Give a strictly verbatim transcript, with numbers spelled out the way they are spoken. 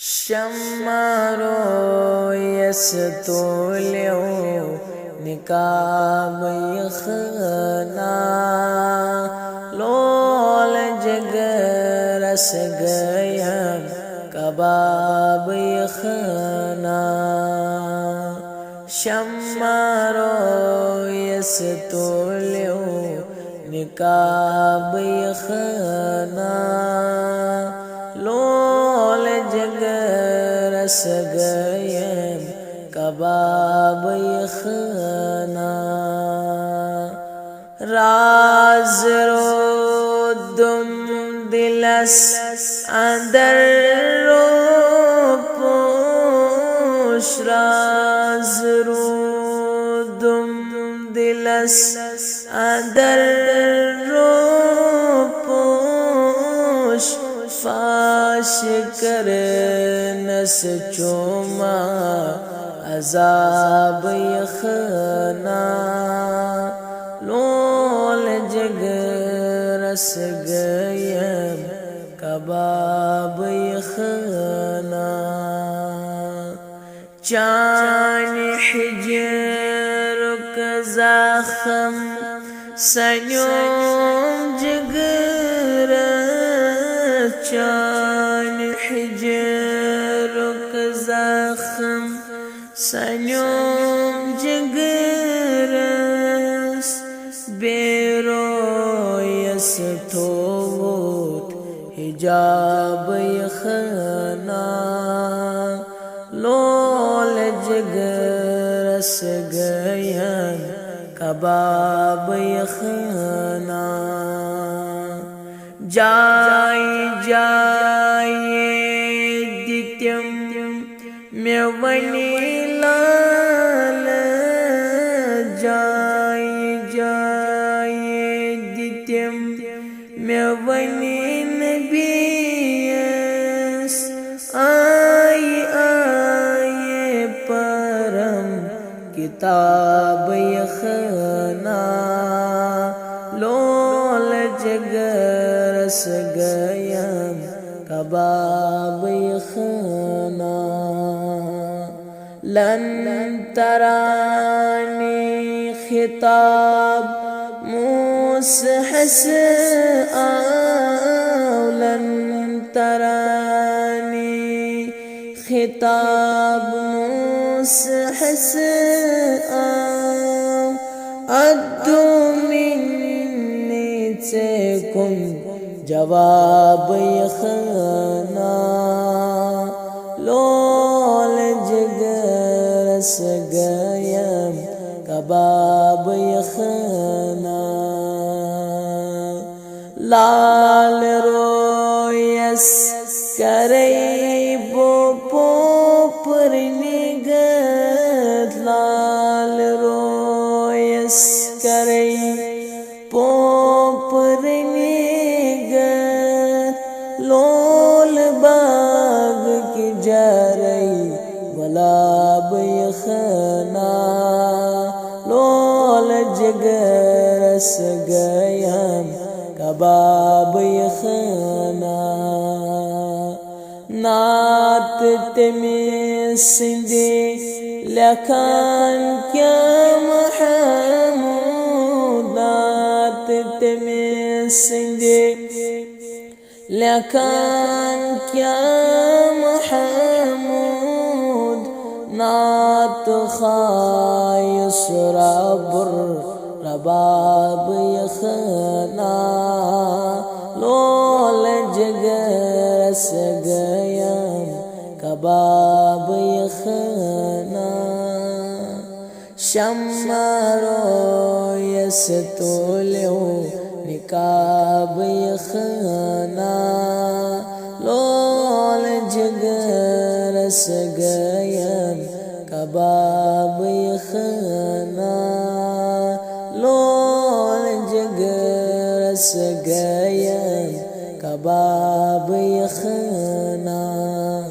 شمع Royce تولیو نقاب یخنا، لول جگرس game کباب یخنا۔ شمع Royce تولیو نقاب یخنا، لول جگرس گیم کباب یخنا۔ راز رودم دلس اندر رو پوش، راز رودم دلس اندر رو پوش، فاش کرنس چوما عذاب یخنا، لول جگرس گیم کباب یخنا۔ چانہِ ہجرُک زخم سنیوم جگرس، چانہِ ہجرُک زخم سنیوم جگرس، بے رویس تھووت حجاب یخنا، لول جگرس گیم کباب یخنا۔ جای جای دتم مےٚ ونی لال، جای جای دتم مےٚ ونی نبیس، آیہِ آیہِ پرم کتاب یخنا، لول جگرس گیم کباب یخنا۔ لن ترانی خطاب موس حس آو، لن ترانی خطاب موس حس آو، ادو منی ژے کُن جواب یخنا، لول جگرس گیم کباب یخنا۔ لال رویس کرے بو پوپر نگت، لال رویس کرے پوپر نگت، لول باغ کی جرئی گلاب یخنا، لول جگرس گیم کباب یخنا۔ نعت تمی سندی لکھان کیا محمود، نعت تمی سندی لکھان کیا محمود، نعت خایس ربر رباب یخنا، لول جگرس گیم کباب یخنا۔ شمع رویس تولیو نقاب یخنا، لول جگرس گیم کباب یخنا، لول جگرس گیم کباب یخنا۔